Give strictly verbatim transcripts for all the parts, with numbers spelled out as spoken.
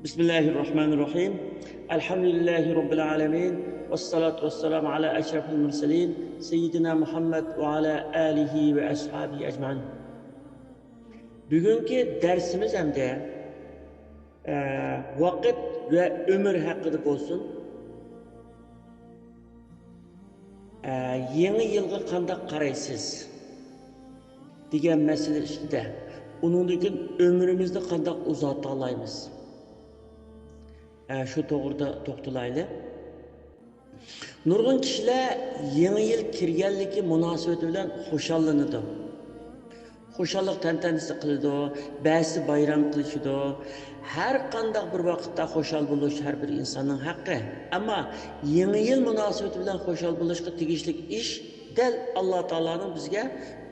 بسم الله الرحمن الرحيم. الحمد لله رب العالمين. والصلاة والسلام على أشرف المرسلين سيدنا محمد وعلى آله وأصحابه أجمعين. بۈگۈنكى دەرسىمىز ئەمدى، ئە، ۋاقىت ۋە ئۆمۈر ھەققىدە بولسۇن. ئە، يېڭى يىلغا قانداق قارايسىز؟ دېگەن مەسىلە ئۈستىدە، ئۇنىڭدىن كېيىن ئۆمرىمىزنى قانداق ئۇزارتالايمىز؟ ئە، شۇ توغرىدا توختىلايلى. نۇرغۇن كىشىلەر يېڭى يىل كىرگەنلىكى مۇناسىۋىتى بىلەن خۇشاللىنىدۇ. خۇشاللىق تەنتەنىسى قىلىدۇ، بەزىسى بايرام قىلىشىدۇ. ھەر قانداق بىر ۋاقىتتا خۇشال بولۇش ھەر بىر ئىنساننىڭ ھەققى. ئەمما يېڭى يىل مۇناسىۋىتى بىلەن خۇشال بولۇشقا تېگىشلىك ئىش دەل ئاللا تائالانىڭ بىزگە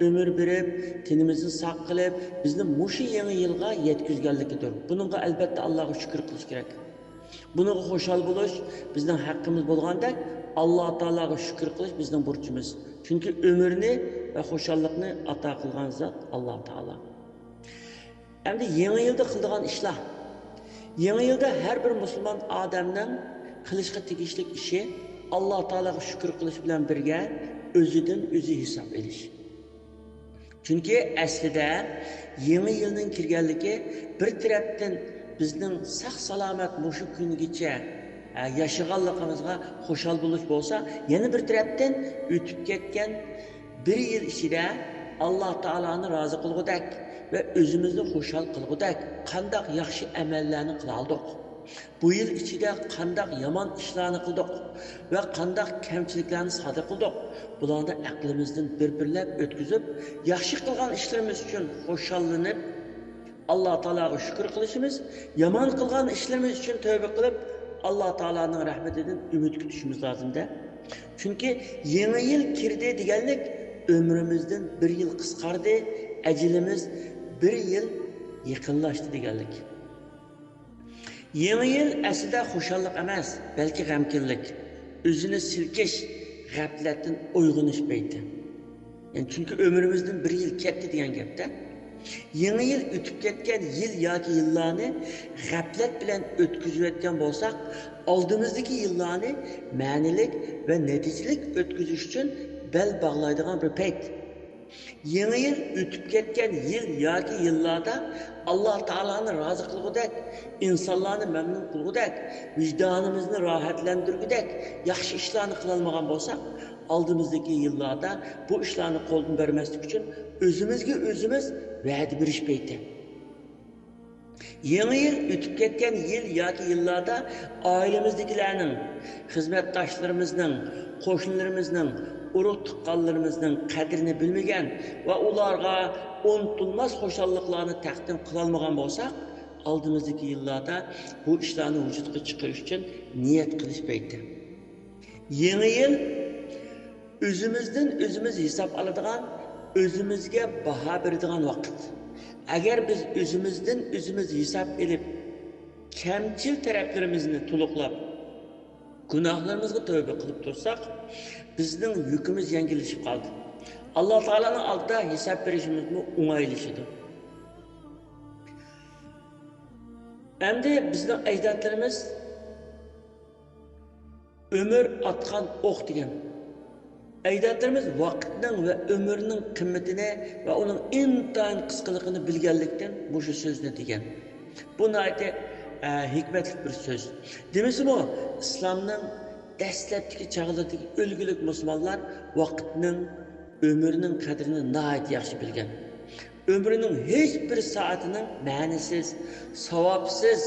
ئۆمۈر بېرىپ، تېنىمىزنى ساق قىلىپ، بىزنى مۇشۇ يېڭى يىلغا يەتكۈزگەنلىكىدۇر. بۇنىڭغا ئەلبەتتە ئاللاغا شۈكۈر قىلىش كېرەك. بۇنىڭغا خۇشال بولۇش بىزنىڭ ھەققىمىز بولغاندەك، ئاللا تائالاغا شۈكۈر قىلىش بىزنىڭ بۇرچىمىز. چۈنكى ئۆمۈرنى ۋە خۇشاللىقنى ئاتا قىلغان زات ئاللا تائالا. ئەمدى يېڭى يىلدا قىلىدىغان ئىشلار. يېڭى يىلدا ھەر بىر مۇسۇلمان ئادەمنىڭ قىلىشقا تېگىشلىك ئىشى ئاللا تائالاغا شۈكۈر قىلىش بىلەن بىرگە ئۆزىدىن ئۆزى ھېساب ئېلىش. چۈنكى ئەسلىدە يېڭى يىلنىڭ كىرگەنلىكى بىر تەرەپتىن بىزنىڭ ساق-سالامەت مۇشۇ كۈنگىچە، ئە، ياشىغانلىقىمىزغا خۇشال بولۇش بولسا، يەنە بىر تەرەپتىن ئۆتۈپ كەتكەن بىر يىل ئىچىدە ئاللا تائالانى رازى قىلغۇدەك ۋە ئۆزىمىزنى خۇشال قىلغۇدەك قانداق ياخشى ئەمەللەرنى قىلالىدۇق؟ بۇ يىل ئىچىدە قانداق يامان ئىشلارنى قىلدۇق ۋە قانداق كەمچىلىكلەرنى سادىر قىلدۇق؟ بۇلارنى ئەقلىمىزدىن بىر-بىرلەپ ئۆتكۈزۈپ، ياخشى قىلغان ئىشلىرىمىز ئۈچۈن خۇشاللىنىپ، ئاللا تائالاغا شۈكۈر قىلىشىمىز، يامان قىلغان ئىشلىرىمىز ئۈچۈن تەۋبە قىلىپ، ئاللا تائالانىڭ رەھمىتىدىن ئۈمىد كۈتۈشىمىز لازىمدە. چۈنكى يېڭى يىل كىردى دېگەنلىك ئۆمرىمىزدىن بىر يىل قىسقاردى، ئەجىلىمىز بىر يىل يېقىنلاشتى دېگەنلىك. يېڭى يىل ئەسلىدە خۇشاللىق ئەمەس، بەلكى غەمكىنلىك، ئۆزىنى سىلكىش، غەپلەتتىن ئويغىنىش پەيتى. يەنى چۈنكى ئۆمرىمىزدىن بىر يىل كەتتى دېگەن گەپتە. يېڭى يىل ئۆتۈپ كەتكەن يىل ياكى يىللارنى غەپلەت بىلەن ئۆتكۈزۈۋەتكەن بولساق، ئالدىمىزدىكى يىللارنى مەنىلىك ۋە نەتىجىلىك ئۆتكۈزۈش ئۈچۈن بەل باغلايدىغان بىر پەيت. يېڭى يىل ئۆتۈپ كەتكەن يىل ياكى يىللاردا ئاللا تائالانى رازى قىلغۇدەك، ئىنسانلارنى مەمنۇن قىلغۇدەك، ۋىجدانىمىزنى راھەتلەندۈرگۈدەك ياخشى ئىشلارنى قىلالمىغان بولساق، ئالدىمىزدىكى يىللاردا بۇ ئىشلارنى قولدىن بەرمەسلىك ئۈچۈن ئۆزىمىزگە ئۆزىمىز ۋەدە بېرىش پەيتى. يېڭى يىل ئۆتۈپ كەتكەن يىل ياكى يىللاردا ئائىلىمىزدىكىلەرنىڭ، خىزمەتداشلىرىمىزنىڭ، قوشنىلىرىمىزنىڭ، ئۇرۇق-تۇغقانلىرىمىزنىڭ قەدرىنى بىلمىگەن ۋە ئۇلارغا ئۇنتۇلماس خۇشاللىقلارنى تەقدىم قىلالمىغان بولساق، ئالدىمىزدىكى يىللاردا بۇ ئىشلارنى ۋۇجۇدقا چىقىرىش ئۈچۈن نىيەت قىلىش پەيتى. يېڭى يىل ئۆزىمىزدىن ئۆزىمىز ھېساب ئالىدىغان، ئۆزىمىزگە باھا بېرىدىغان ۋاقىت. ئەگەر بىز ئۆزىمىزدىن ئۆزىمىز ھېساب ئېلىپ، كەمچىل تەرەپلىرىمىزنى تولۇقلاپ، گۇناھلىرىمىزغا تەۋبە قىلىپ تۇرساق، بىزنىڭ يۈكىمىز يەڭگىللىشىپ قالدى. ئاللا تائالانىڭ ئالدىدا ھېساب بېرىشىمىزمۇ ئوڭايلىشىدۇ. ئەمدى بىزنىڭ ئەجدادلىرىمىز ئۆمۈر ئاتقان ئوق دېگەن. ئەجدادلىرىمىز ۋاقىتنىڭ ۋە ئۆمۈرنىڭ قىممىتىنى ۋە ئۇنىڭ ئىنتايىن قىسقىلىقىنى بىلگەنلىكتىن مۇشۇ سۆزنى دېگەن. بۇ ناھايىتى، ئە، ھېكمەتلىك بىر سۆز. دېمىسىمۇ، ئىسلامنىڭ دەسلەپتىكى چاغلىرىدىكى ئۈلگىلىك مۇسۇلمانلار ۋاقىتنىڭ، ئۆمۈرنىڭ قەدرىنى ناھايىتى ياخشى بىلگەن. ئۆمرىنىڭ ھېچ بىر سائىتىنىڭ مەنىسىز، ساۋابسىز،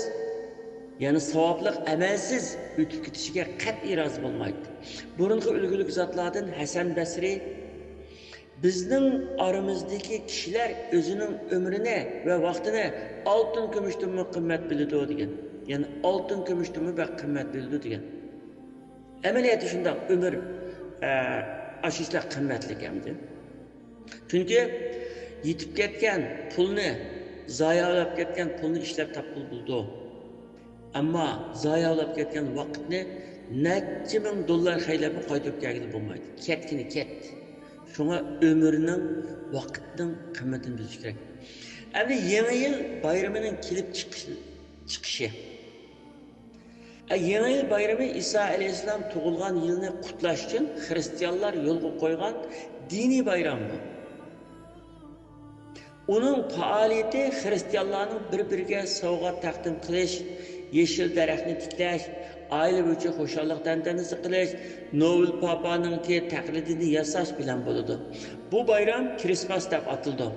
يەنى ساۋابلىق ئەمەلسىز ئۆتۈپ كېتىشىگە قەتئىي رازى بولمايتتى. بۇرۇنقى ئۈلگىلىك زاتلاردىن ھەسەن بەسرى، «بىزنىڭ ئارىمىزدىكى كىشىلەر ئۆزىنىڭ ئۆمرىنى ۋە ۋاقتىنى ئالتۇن كۈمۈشتىنمۇ قىممەت بىلىدۇ» دېگەن. يەنى ئالتۇن كۈمۈشتىنمۇ بەك قىممەت بىلىدۇ دېگەن. ئەمەلىيەتتە شۇنداق، ئۆمۈر، ئە، ئاشۇ ئىشلار قىممەتلىك ئەمدى. چۈنكى يېتىپ كەتكەن پۇلنى، زايالاپ كەتكەن پۇلنى ئىشلەپ تاپقىلى بولىدۇ. ئەمما زايالاپ كەتكەن ۋاقىتنى نەچچە مىڭ دوللار خەجلەپمۇ قايتۇرۇپ كەلگىلى بولمايدۇ. كەتكىنى كەتتى. شۇڭا ئۆمۈرنىڭ، ۋاقىتنىڭ قىممىتىنى بىلىش كېرەك. ئەمدى يېڭى يىل بايرىمىنىڭ كېلىپ چىقىش-، چىقىشى. يېڭى يىل بايرىمى ئىسا ئەلەيھىسسالام تۇغۇلغان يىلنى قۇتلاش ئۈچۈن خىرىستىيانلار يولغا قويغان دىنىي بايرام بۇ. ئۇنىڭ پائالىيىتى خىرىستىيانلارنىڭ بىر-بىرىگە سوۋغات تەقدىم قىلىش، يېشىل دەرەخنى تىكلەش، ئائىلە بويىچە خۇشاللىق تەنتەنىسى قىلىش، نوۋېل پاپانىڭكى تەقلىدىنى ياساش بىلەن بولىدۇ. بۇ بايرام كىرىسماس دەپ ئاتىلىدۇ.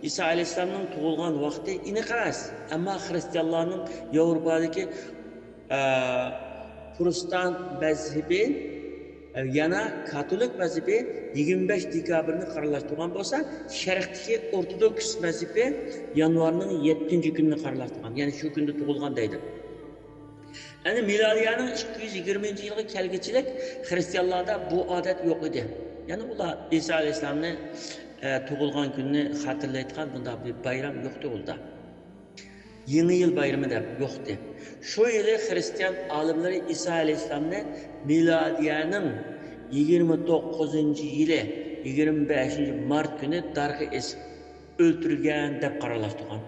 ئىسا ئەلەيھىسسالامنىڭ تۇغۇلغان ۋاقتى ئېنىق ئەمەس، ئەمما خىرىستىيانلارنىڭ ياۋروپادىكى، ئە، پروتېستانت مەزھىپى، ئە، يەنە كاتولىك مەزھىپى يىگىرمە بەش دېكابىرنى قارارلاشتۇرغان بولسا، شەرقتىكى ئورتودوكس مەزھىپى يانۋارنىڭ يەتتىنچى كۈنىنى قارارلاشتۇرغان، يەنى شۇ كۈندە تۇغۇلغان دەيدۇ. يەنى مىلادىيەنىڭ ئىككى يۈز يىگىرمىنچى يىلغا كەلگۈچىلىك خىرىستىيانلاردا بۇ ئادەت يوق ئىدى. يەنى ئۇلار ئىسا ئەلەيھىسسالامنى، ئە، تۇغۇلغان كۈنىنى خاتىرىلەيدىغان بۇنداق بىر بايرام يوقتى ئۇلاردا. يېڭى يىل بايرىمى دەپ يوقتى. شۇ يىلى خىرىستىيان ئالىملىرى ئىسا ئەلەيھىسسالامنى مىلادىيەنىڭ يىگىرمە توققۇزىنچى يىلى، يىگىرمە بەشىنچى مارت كۈنى دارغا ئېسىپ ئۆلتۈرگەن دەپ قارارلاشتۇرغان.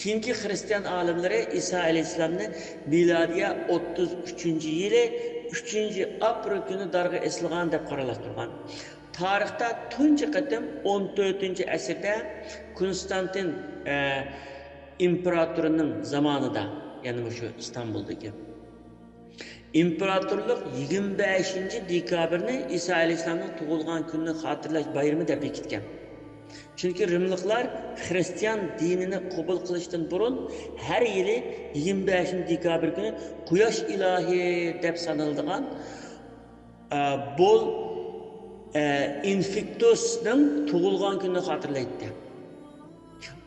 كېيىنكى خىرىستىيان ئالىملىرى ئىسا ئەلەيھىسسالامنى مىلادىيە ئوتتۇز ئۈچىنچى يىلى، ئۈچىنچى ئاپرېل كۈنى دارغا ئېسىلغان دەپ قارارلاشتۇرغان. تارىختا تۇنجى قېتىم ئون تۆتىنچى ئەسىردە كونستانتىن، ئە، ئىمپېراتورنىڭ زامانىدا، يەنى مۇشۇ ئىستانبۇلدىكى ئىمپېراتورلۇق يىگىرمە بەشىنچى دېكابىرنى ئىسا ئەلەيھىسسالامنىڭ تۇغۇلغان كۈنىنى خاتىرىلەش بايرىمى دەپ بېكىتكەن. چۈنكى رىملىقلار خىرىستىيان دىنىنى قوبۇل قىلىشتىن بۇرۇن ھەر يىلى يىگىرمە بەشىنچى دېكابىر كۈنى قۇياش ئىلاھى دەپ سانىلىدىغان، ئە، بول، ئە، ئىنفىكتۇسنىڭ تۇغۇلغان كۈنىنى خاتىرىلەيتتى.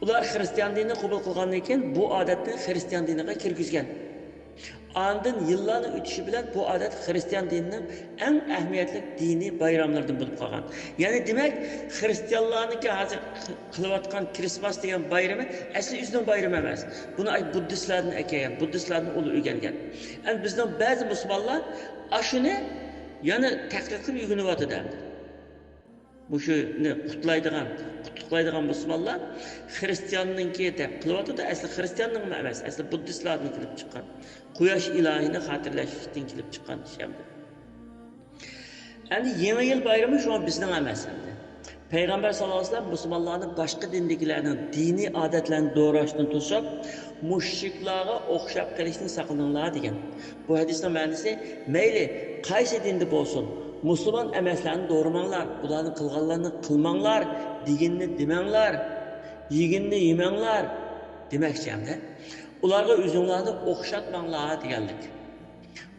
ئۇلار خىرىستىيان دىنىنى قوبۇل قىلغاندىن كېيىن بۇ ئادەتنى خىرىستىيان دىنىغا كىرگۈزگەن. ئاندىن يىللارنىڭ ئۆتۈشى بىلەن بۇ ئادەت خىرىستىيان دىنىنىڭ ئەڭ ئەھمىيەتلىك دىنىي بايراملىرىدىن بولۇپ قالغان. يەنى دېمەك، خىرىستىيانلارنىڭكى ھازىر قىلىۋاتقان كىرىسماس دېگەن بايرىمى ئەسلى ئۆزىنىڭ بايرىمى ئەمەس. بۇنى ئاي بۇددىستلاردىن ئەكەلگەن، بۇددىستلاردىن ئۇلار ئۆگەنگەن. ئەمدى بىزنىڭ بەزى مۇسۇلمانلار ئاشۇنى يەنە تەقلىد قىلىپ ئۆگىنىۋاتىدۇ ئەمدى. مۇشۇنى قۇتلايدىغان، قۇتلۇقلايدىغان مۇسۇلمانلار خىرىستىياننىڭكى دەپ قىلىۋاتىدۇ. ئەسلى خىرىستىياننىڭمۇ ئەمەس، ئەسلى بۇددىستلاردىن كېلىپ چىققان، قۇياش ئىلاھىنى خاتىرىلەشتىن كېلىپ چىققان ئىش ئەمدى. ئەمدى يېڭى يىل بايرىمى شۇڭا بىزنىڭ ئەمەس ئەمدى. پەيغەمبەر ساللاللاھۇ ئەلەيھى ۋەسەللەم مۇسۇلمانلارنى باشقا دىندىكىلەرنىڭ دىنىي ئادەتلەرنى دوراشتىن توسۇپ، مۇشرىكلارغا ئوخشاپ قېلىشتىن ساقلىنىڭلار دېگەن. بۇ ھەدىسنىڭ مەنىسى، مەيلى قايسى دىندا بولسۇن، مۇسۇلمان ئەمەسلەرنى دورىماڭلار، ئۇلارنىڭ قىلغانلىرىنى قىلماڭلار، دېگىنىنى دېمەڭلار، يېگىنىنى يېمەڭلار دېمەكچى ئەمدى. ئۇلارغا ئۆزۈڭلارنى ئوخشاتماڭلار دېگەنلىك.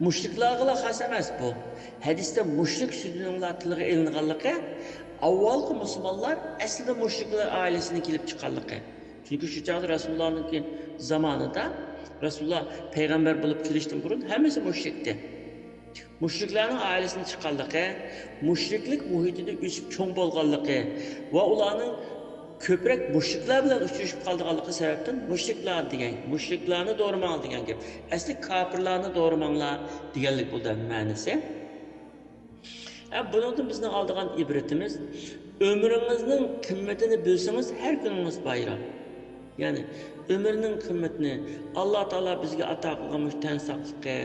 مۇشرىكلارغىلا خاس ئەمەس بۇ. ھەدىستە مۇشرىك سۆزىنىڭلا تىلغا ئېلىنغانلىقى، ئاۋۋالقى مۇسۇلمانلار ئەسلىدە مۇشرىكلار ئائىلىسىدىن كېلىپ چىققانلىقى. چۈنكى شۇ چاغدا رەسۇلۇللانىڭكى زامانىدا، رەسۇلۇللا پەيغەمبەر بولۇپ كېلىشتىن بۇرۇن ھەممىسى مۇشرىكتى. مۇشرىكلارنىڭ ئائىلىسىدىن چىققانلىقى، مۇشرىكلىك مۇھىتىدا ئۆسۈپ چوڭ بولغانلىقى ۋە ئۇلارنىڭ كۆپرەك مۇشرىكلار بىلەن ئۇچرىشىپ قالىدىغانلىقى سەۋەبتىن مۇشرىكلار دېگەن، مۇشرىكلارنى دورىماڭ دېگەن گەپ. ئەسلى كاپىرلارنى دورىماڭلار دېگەنلىك بولىدۇ مەنىسى. ھە، بۇنىڭدىن بىزنىڭ ئالىدىغان ئىبرىتىمىز، ئۆمرىڭىزنىڭ قىممىتىنى بىلسىڭىز، ھەر كۈنىڭىز بايرام. يەنى ئۆمۈرنىڭ قىممىتىنى، ئاللا تائالا بىزگە ئاتا قىلغان مۇشۇ تەن ساقلىقى،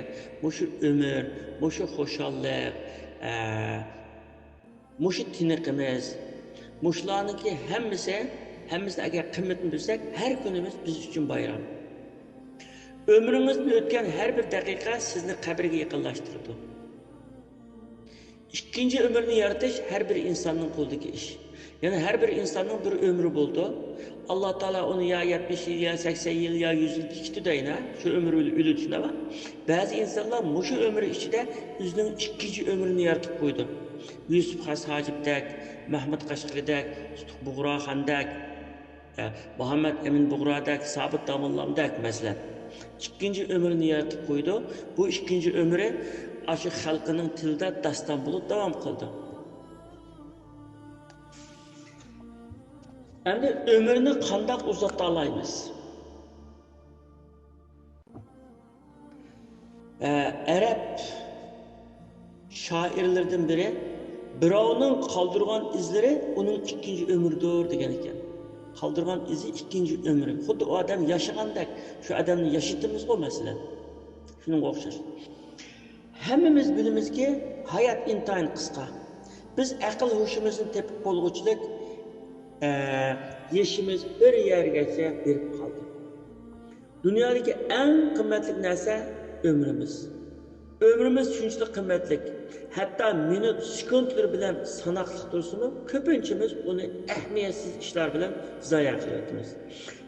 مۇشۇ ئۆمۈر، مۇشۇ خۇشاللىق، ئە، مۇشۇ تىنىقىمىز، مۇشۇلارنىڭكى ھەممىسى، ھەممىسىنى ئەگەر قىممىتىنى بىلسەك، ھەر كۈنىمىز بىز ئۈچۈن بايرام. ئۆمرىڭىزدىن ئۆتكەن ھەر بىر دەقىقە سىزنى قەبرىگە يېقىنلاشتۇرىدۇ. ئىككىنچى ئۆمۈرنى يارىتىش ھەر بىر ئىنساننىڭ قولىدىكى ئىش. يەنى ھەر بىر ئىنساننىڭ بىر ئۆمرى بولىدۇ. ئاللا تائالا ئۇنى يا يەتمىش يىل، يا سەكسەن يىل، يا يۈز يىل كىچىكتى دەينا، شۇ ئۆمرى ئۆلىدۇ، شۇنداقمۇ؟ بەزى ئىنسانلار مۇشۇ ئۆمرى ئىچىدە ئۆزىنىڭ ئىككىنچى ئۆمرىنى يارىتىپ قويىدۇ. يۈسۈپ خاس ھاجىپتەك، مەھمۇد قەشقىرىدەك، تۇتۇق بۇغراخاندەك، ئە، مۇھەممەد ئەمىن بۇغرادەك، سابىت داموللامدەك، مەسىلەن. ئىككىنچى ئۆمرىنى يارىتىپ قويىدۇ. بۇ ئىككىنچى ئۆمرى ئاشۇ خەلقىنىڭ تىلىدا داستان بولۇپ داۋام قىلىدۇ. ئەمدى ئۆمۈرنى قانداق ئۇزارتالايمىز؟ ئە، ئەرەب شائىرلىرىدىن بىرى، «بىراۋنىڭ قالدۇرغان ئىزلىرى ئۇنىڭ ئىككىنچى ئۆمرىدۇر» دېگەن ئىكەن. قالدۇرغان ئىزى ئىككىنچى ئۆمرى. خۇددى ئۇ ئادەم ياشىغاندەك، شۇ ئادەمنى ياشىتىمىزغۇ، مەسىلەن. شۇنىڭغا ئوخشاش. ھەممىمىز بىلىمىزكى، ھايات ئىنتايىن قىسقا. بىز ئەقىل ھوشىمىزنى تېپىپ بولغۇچىلىك، ئە، يېشىمىز بىر يەرگىچە بېرىپ قالدى. دۇنيادىكى ئەڭ قىممەتلىك نەرسە ئۆمرىمىز. ئۆمرىمىز شۇنچىلىك قىممەتلىك، ھەتتا مىنۇت، سېكۇنتلىرى بىلەن ساناقلىق تۇرسىمۇ، كۆپىنچىمىز ئۇنى ئەھمىيەتسىز ئىشلار بىلەن زايە قىلىۋېتىمىز.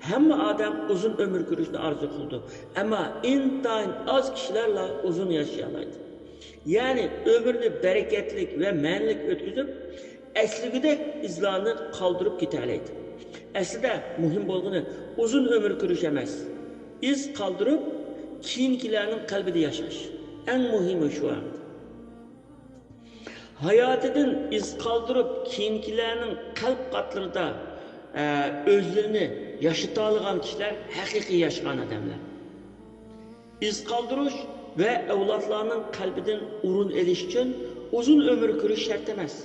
ھەممە ئادەم ئۇزۇن ئۆمۈر كۆرۈشنى ئارزۇ قىلىدۇ، ئەمما ئىنتايىن ئاز كىشىلەرلا ئۇزۇن ياشىيالايدۇ. يەنى ئۆمرىنى بەرىكەتلىك ۋە مەنىلىك ئۆتكۈزۈپ، ئەسلىگۈدەك ئىزلارنى قالدۇرۇپ كېتەلەيدۇ. ئەسلىدە مۇھىم بولغىنى ئۇزۇن ئۆمۈر كۆرۈش ئەمەس، ئىز قالدۇرۇپ، كېيىنكىلەرنىڭ قەلبىدە ياشاش. ئەڭ مۇھىمى شۇ ھەقتە. ھاياتىدىن ئىز قالدۇرۇپ، كېيىنكىلەرنىڭ قەلب قاتلىرىدا، ئە، ئۆزلىرىنى ياشىتالىغان كىشىلەر ھەقىقىي ياشىغان ئادەملەر. ئىز قالدۇرۇش ۋە ئەۋلادلارنىڭ قەلبىدىن ئورۇن ئېلىش ئۈچۈن ئۇزۇن ئۆمۈر كۆرۈش شەرت ئەمەس.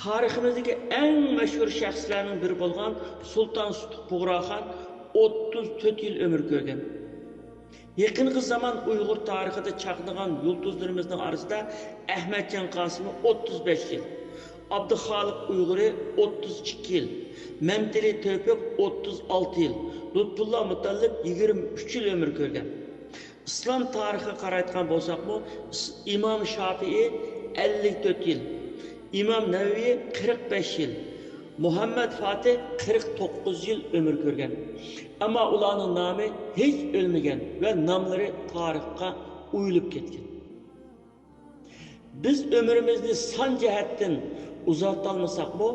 تارىخىمىزدىكى ئەڭ مەشھۇر شەخسلەرنىڭ بىرى بولغان سۇلتان سۇتۇق بۇغراخان ئوتتۇز تۆت يىل ئۆمۈر كۆرگەن. يېقىنقى زامان ئۇيغۇر تارىخىدا چاقنىغان يۇلتۇزلىرىمىزنىڭ ئارىسىدا ئەخمەتجان قاسىمى ئوتتۇز بەش يىل، ئابدۇخالىق ئۇيغۇرى ئوتتۇز ئىككى يىل، مەمتىلى تەۋپىق ئوتتۇز ئالتە يىل، لۇتپۇللا مۇتەللىپ يىگىرمە ئۈچ يىل ئۆمۈر كۆرگەن. ئىسلام تارىخىغا قارايدىغان بولساقمۇ، ئىس-، ئىمام شاپىئى ئەللىك تۆت يىل، ئىمام نەۋەۋى قىرىق بەش يىل، مۇھەممەد فاتىھ قىرىق توققۇز يىل ئۆمۈر كۆرگەن. ئەمما ئۇلارنىڭ نامى ھېچ ئۆلمىگەن ۋە ناملىرى تارىخقا ئويۇلۇپ كەتكەن. بىز ئۆمرىمىزنى سان جەھەتتىن ئۇزارتالمىساقمۇ،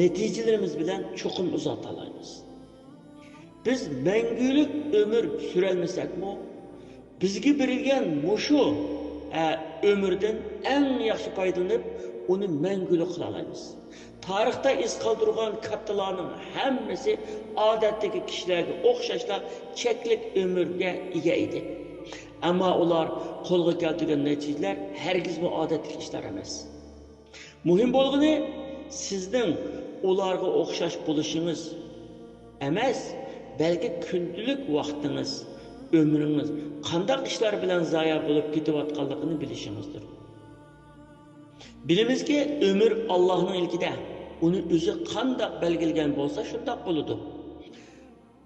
نەتىجىلىرىمىز بىلەن چوقۇم ئۇزارتالايمىز. بىز مەڭگۈلۈك ئۆمۈر سۈرەلمىسەكمۇ، بىزگە بېرىلگەن مۇشۇ، ئە، ئۆمۈردىن ئەڭ ياخشى پايدىلىنىپ، ئۇنى مەڭگۈلۈك قىلالايمىز. تارىختا ئىز قالدۇرغان كاتتىلارنىڭ ھەممىسى ئادەتتىكى كىشىلەرگە ئوخشاشلا چەكلىك ئۆمۈرگە ئىگە ئىدى. ئەمما ئۇلار قولغا كەلتۈرگەن نەتىجىلەر ھەرگىزمۇ ئادەتتىكى ئىشلار ئەمەس. مۇھىم بولغىنى، سىزنىڭ ئۇلارغا ئوخشاش بولۇشىڭىز ئەمەس، بەلكى كۈندىلىك ۋاقتىڭىز، ئۆمرىڭىز قانداق ئىشلار بىلەن زايە بولۇپ كېتىۋاتقانلىقىنى بىلىشىڭىزدۇر. بىلىمىزكى، ئۆمۈر ئاللاھنىڭ ئىلكىدە، ئۇنى ئۆزى قانداق بەلگىلىگەن بولسا، شۇنداق بولىدۇ.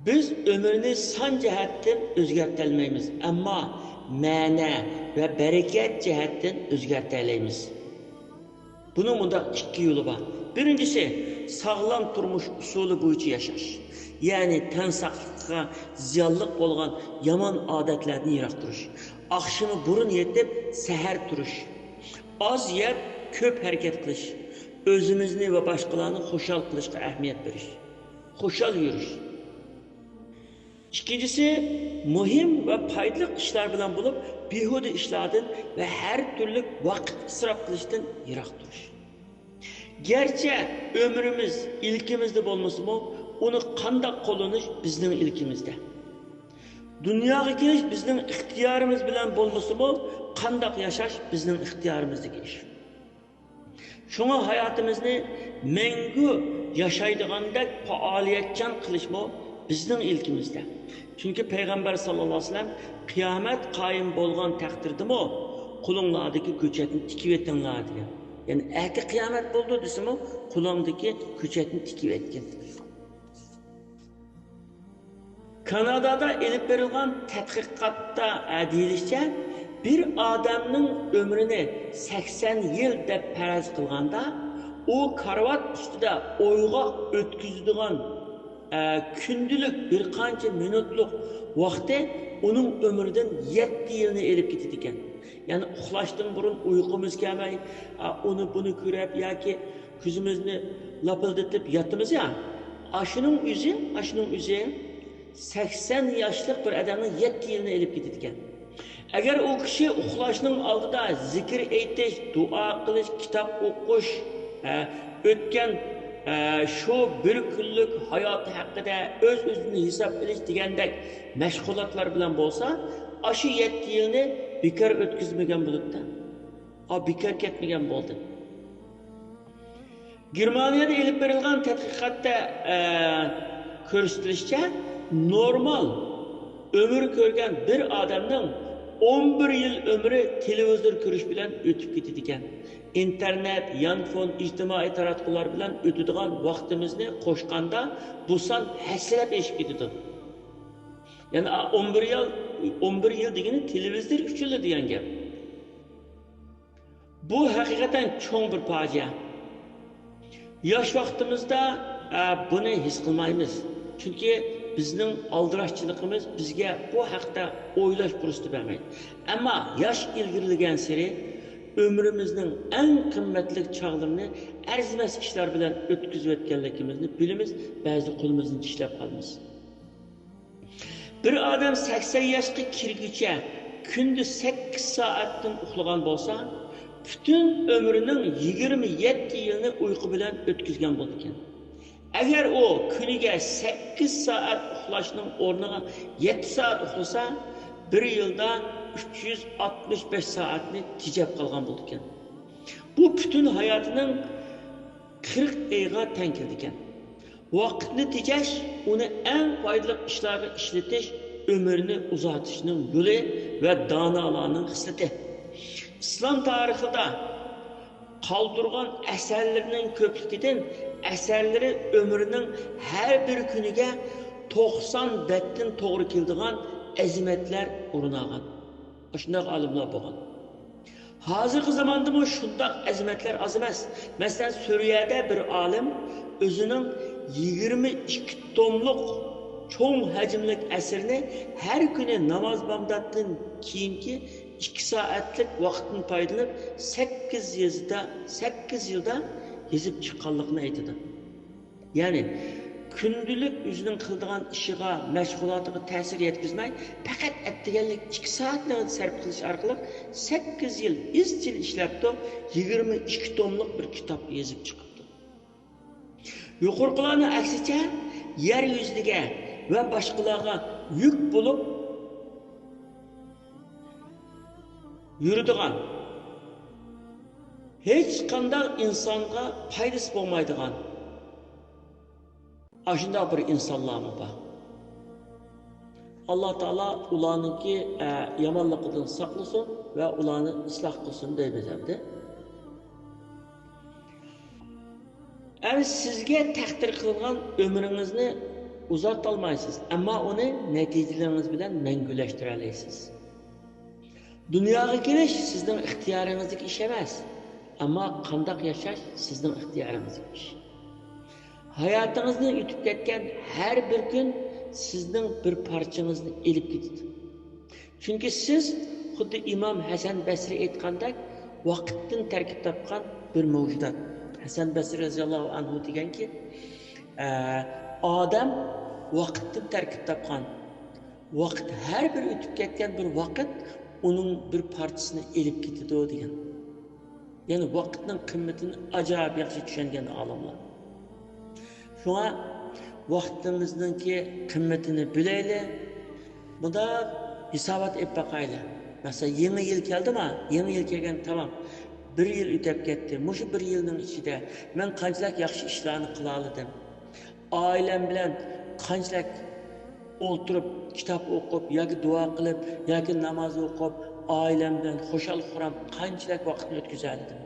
بىز ئۆمۈرنى سان جەھەتتىن ئۆزگەرتەلمەيمىز، ئەمما مەنە ۋە بەرىكەت جەھەتتىن ئۆزگەرتەلەيمىز. بۇنىڭ مۇنداق ئىككى يولى بار. بىرىنچىسى، ساغلام تۇرمۇش ئۇسۇلى بويىچە ياشاش. يەنى تەن ساقلىقىغا زىيانلىق بولغان يامان ئادەتلەردىن يىراق تۇرۇش. ئاخشىمى بۇرۇن يېتىپ، سەھەر تۇرۇش. ئاز يەپ، كۆپ ھەرىكەت قىلىش. ئۆزىمىزنى ۋە باشقىلارنى خۇشال قىلىشقا ئەھمىيەت بېرىش. خۇشال يۈرۈش. ئىككىنچىسى، مۇھىم ۋە پايدىلىق ئىشلار بىلەن بولۇپ، بىھۇدە ئىشلاردىن ۋە ھەر تۈرلۈك ۋاقىت ئىسراپ قىلىشتىن يىراق تۇرۇش. گەرچە ئۆمرىمىز ئىلكىمىزدە بولمىسىمۇ، ئۇنى قانداق قوللىنىش بىزنىڭ ئىلكىمىزدە. دۇنياغا كېلىش بىزنىڭ ئىختىيارىمىز بىلەن بولمىسىمۇ، قانداق ياشاش بىزنىڭ ئىختىيارىمىزدىكى ئىش. شۇڭا ھاياتىمىزنى مەڭگۈ ياشايدىغاندەك پائالىيەتچان قىلىشمۇ بىزنىڭ ئىلكىمىزدە. چۈنكى پەيغەمبەر ساللاللاھۇ ئەلەيھى ۋەسەللەم، «قىيامەت قايىم بولغان تەقدىردىمۇ، قولۇڭلاردىكى كۆچەتنى تىكىۋېتىڭلار» دېگەن. يەنى ئەتە قىيامەت بولىدۇ دېسىمۇ، قولۇڭدىكى كۆچەتنى تىكىۋەتكىن. كانادادا ئېلىپ بېرىلغان تەتقىقاتتا، ئە، دېيىلىشىچە، بىر ئادەمنىڭ ئۆمرىنى سەكسەن يىل دەپ پەرەز قىلغاندا، ئۇ كارىۋات ئۈستىدە ئويغاق ئۆتكۈزىدىغان، ئە، كۈندىلىك بىر قانچە مىنۇتلۇق ۋاقتى ئۇنىڭ ئۆمرىدىن يەتتە يىلنى ئېلىپ كېتىدىكەن. يەنى ئۇخلاشتىن بۇرۇن ئۇيقۇمىز كەلمەي، ئە، ئۇنى بۇنى كۆرۈپ ياكى كۆزىمىزنى لاپىلدىتىپ ياتىمىز يا، ئاشۇنىڭ ئۆزى، ئاشۇنىڭ ئۆزى سەكسەن ياشلىق بىر ئادەمنىڭ يەتتە يىلىنى ئېلىپ كېتىدىكەن. ئەگەر ئۇ كىشى ئۇخلاشنىڭ ئالدىدا زىكىر ئېيتىش، دۇئا قىلىش، كىتاب ئوقۇش، ھە، ئۆتكەن، ھە، شۇ بىر كۈنلۈك ھاياتى ھەققىدە ئۆز-ئۆزىنى ھېساب ئېلىش دېگەندەك مەشغۇلاتلار بىلەن بولسا، ئاشۇ يەتتە يىلنى بىكار ئۆتكۈزمىگەن بولىدۇ. ئا، بىكار كەتمىگەن بولدى. گېرمانىيەدە ئېلىپ بېرىلغان تەتقىقاتتا، ئە، كۆرسىتىلىشىچە، نورمال ئۆمۈر كۆرگەن بىر ئادەمنىڭ ئون بىر يىل ئۆمرى تېلېۋىزور كۆرۈش بىلەن ئۆتۈپ كېتىدىكەن. ئىنتېرنېت، يانفون، ئىجتىمائىي تاراتقۇلار بىلەن ئۆتىدىغان ۋاقتىمىزنى قوشقاندا، بۇ سان ھەسسىلەپ ئېشىپ كېتىدۇ. يەنى، ئا، ئون بىر يىل، ئون بىر يىل دېگىنى تېلېۋىزور ئۈچۈنلا دېگەن گەپ. بۇ ھەقىقەتەن چوڭ بىر پاجىئە. ياش ۋاقتىمىزدا، ئە، بۇنى ھېس قىلمايمىز. چۈنكى بىزنىڭ ئالدىراشچىلىقىمىز بىزگە بۇ ھەقتە ئويلاش پۇرسىتى بەرمەيدۇ. ئەمما ياش ئىلگىرىلىگەنسېرى ئۆمرىمىزنىڭ ئەڭ قىممەتلىك چاغلىرىنى ئەرزىمەس ئىشلار بىلەن ئۆتكۈزۈۋەتكەنلىكىمىزنى بىلىمىز، بەزىدە قولىمىزنى چىشلەپ قالىمىز. بىر ئادەم سەكسەن ياشقا كىرگۈچە كۈندە سەككىز سائەتتىن ئۇخلىغان بولسا، پۈتۈن ئۆمرىنىڭ يىگىرمە يەتتە يىلىنى ئۇيقۇ بىلەن ئۆتكۈزگەن بولىدىكەن. ئەگەر ئۇ كۈنىگە سەككىز سائەت ئۇخلاشنىڭ ئورنىغا يەتتە سائەت ئۇخلىسا، بىر يىلدا ئۈچ يۈز ئاتمىش بەش سائەتنى تېجەپ قالغان بولىدىكەن. بۇ پۈتۈن ھاياتىنىڭ قىرىق ئېيىغا تەڭ كېلىدىكەن. ۋاقىتنى تېجەش، ئۇنى ئەڭ پايدىلىق ئىشلارغا ئىشلىتىش ئۆمۈرنى ئۇزارتىشنىڭ يولى ۋە دانالارنىڭ خىسلىتى. ئىسلام تارىخىدا قالدۇرغان ئەسەرلىرىنىڭ كۆپلۈكىدىن ئەسەرلىرى ئۆمرىنىڭ ھەر بىر كۈنىگە توقسان بەتتىن توغرا كېلىدىغان ئەزىمەتلەر ئورۇن ئالغان. ئاشۇنداق ئالىملار بولغان. ھازىرقى زاماندىمۇ شۇنداق ئەزىمەتلەر ئاز ئەمەس. مەسىلەن، سۈرىيەدە بىر ئالىم ئۆزىنىڭ يىگىرمە ئىككى توملۇق چوڭ ھەجىملىك ئەسىرىنى ھەر كۈنى ناماز بامداتتىن كېيىنكى ئىككى سائەتلىك ۋاقىتتىن پايدىلىنىپ، سەككىز يېزىدا، سەككىز يىلدا يېزىپ چىققانلىقىنى ئېيتىدۇ. يەنى، كۈندىلىك ئۆزىنىڭ قىلىدىغان ئىشىغا، مەشغۇلاتىغا تەسىر يەتكۈزمەي، پەقەت ئەتىگەنلىك ئىككى سائەتنى سەرپ قىلىش ئارقىلىق سەككىز يىل ئىزچىل ئىشلەپتۇ، يىگىرمە ئىككى توملۇق بىر كىتاب يېزىپ چىقىپتۇ. يۇقىرىقىلارنىڭ ئەكسىچە، يەر يۈزىگە ۋە باشقىلارغا يۈك بولۇپ يۈرىدىغان، ھېچقانداق ئىنسانغا پايدىسى بولمايدىغان ئاشۇنداق بىر ئىنسانلارمۇ بار. ئاللا تائالا ئۇلارنىڭكى، ئە، يامانلىقىدىن ساقلىسۇن ۋە ئۇلارنى ئىسلاھ قىلسۇن دەيمىز ئەمدى. ئەمدى سىزگە تەقدىر قىلىنغان ئۆمرىڭىزنى ئۇزارتالمايسىز، ئەمما ئۇنى نەتىجىلىرىڭىز بىلەن مەڭگۈلەشتۈرەلەيسىز. دۇنياغا كېلىش سىزنىڭ ئىختىيارىڭىزدىكى ئىش ئەمەس، ئەمما قانداق ياشاش سىزنىڭ ئىختىيارىڭىزدىكى ئىش. ھاياتىڭىزدىن ئۆتۈپ كەتكەن ھەر بىر كۈن سىزنىڭ بىر پارچىڭىزنى ئېلىپ كېتىدۇ. چۈنكى سىز خۇددى ئىمام ھەسەن بەسرى ئېيتقاندەك، ۋاقىتتىن تەركىب تاپقان بىر مەۋجۇدات. ھەسەن بەسرى رەزىياللاھۇ ئەنھۇ دېگەنكى، ئە، ئادەم ۋاقىتتىن تەركىب تاپقان. ۋاقىت، ھەر بىر ئۆتۈپ كەتكەن بىر ۋاقىت ئۇنىڭ بىر پارچىسىنى ئېلىپ كېتىدۇ دېگەن. يەنى ۋاقىتنىڭ قىممىتىنى ئاجايىپ ياخشى چۈشەنگەن ئالىملار. شۇڭا ۋاقتىمىزنىڭكى قىممىتىنى بىلەيلى. مۇنداق ھېسابات ئېلىپ باقايلى. مەسىلەن، يېڭى يىل كەلدىما؟ يېڭى يىل كەلگەن، تامام. بىر يىل ئۆتۈپ كەتتى. مۇشۇ بىر يىلنىڭ ئىچىدە مەن قانچىلىك ياخشى ئىشلارنى قىلالىدىم؟ ئائىلەم بىلەن قانچىلىك ئولتۇرۇپ، كىتاب ئوقۇپ ياكى دۇئا قىلىپ ياكى ناماز ئوقۇپ، ئائىلەم بىلەن خۇشال-خۇرام قانچىلىك ۋاقىتنى ئۆتكۈزەلىدىم؟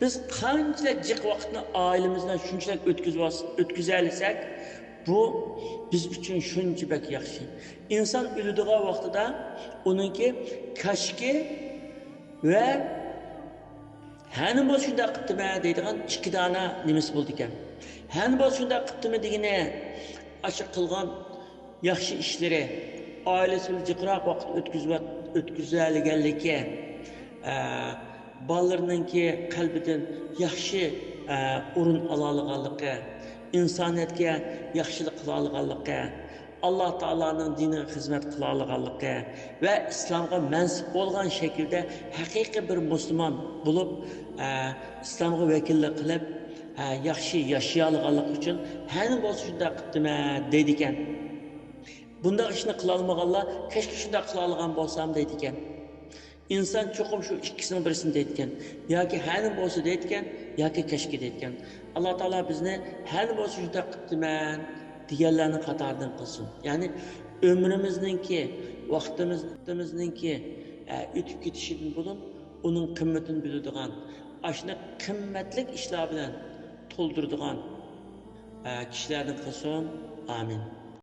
بىز قانچىلىك جىق ۋاقىتنى ئائىلىمىز بىلەن شۇنچىلىك ئۆتكۈزۈۋالس-، ئۆتكۈزەلىسەك، بۇ بىز ئۈچۈن شۇنچە بەك ياخشى. ئىنسان ئۆلىدىغان ۋاقتىدا ئۇنىڭكى كاشكى ۋە ھەنە بولسا شۇنداق قىپتىمەن دەيدىغان ئىككى دانە نېمىسى بولىدىكەن. ھەنە بولسا شۇنداق قىپتىمەن دېگىنى، ئاشۇ قىلغان ياخشى ئىشلىرى، ئائىلىسى بىلەن جىقراق ۋاقىت ئۆتكۈزۈۋات-، ئۆتكۈزەلىگەنلىكى، ئە، بالىلىرىنىڭكى قەلبىدىن ياخشى، ئە، ئورۇن ئالالىغانلىقى، ئىنسانىيەتكە ياخشىلىق قىلالىغانلىقى، ئاللا تائالانىڭ دىنىغا خىزمەت قىلالىغانلىقى ۋە ئىسلامغا مەنسۇپ بولغان شەكىلدە ھەقىقىي بىر مۇسۇلمان بولۇپ، ئە، ئىسلامغا ۋەكىللىك قىلىپ، ئە، ياخشى ياشىيالىغانلىقى ئۈچۈن ھەنە بولسا شۇنداق قىپتىمەن دەيدىكەن. بۇنداق ئىشنى قىلالمىغانلار، كاشكى شۇنداق قىلالىغان بولسام دەيدىكەن. ئىنسان چوقۇم شۇ ئىككىسىنىڭ بىرسىنى دەيدىكەن. ياكى ھەنە بولسا دەيدىكەن، ياكى كاشكى دەيدىكەن. ئاللا تائالا بىزنى ھەنە بولسا شۇنداق قىپتىمەن دېگەنلەرنىڭ قاتارىدىن قىلسۇن. يەنى ئۆمرىمىزنىڭكى ۋاقتىمىزنىڭكى ئۆتۈپ كېتىشىدىن بۇرۇن ئۇنىڭ قىممىتىنى بىلىدىغان، ئاشۇنداق قىممەتلىك ئىشلار بىلەن تولدۇرىدىغان كىشىلەردىن قىلسۇن. ئامىن.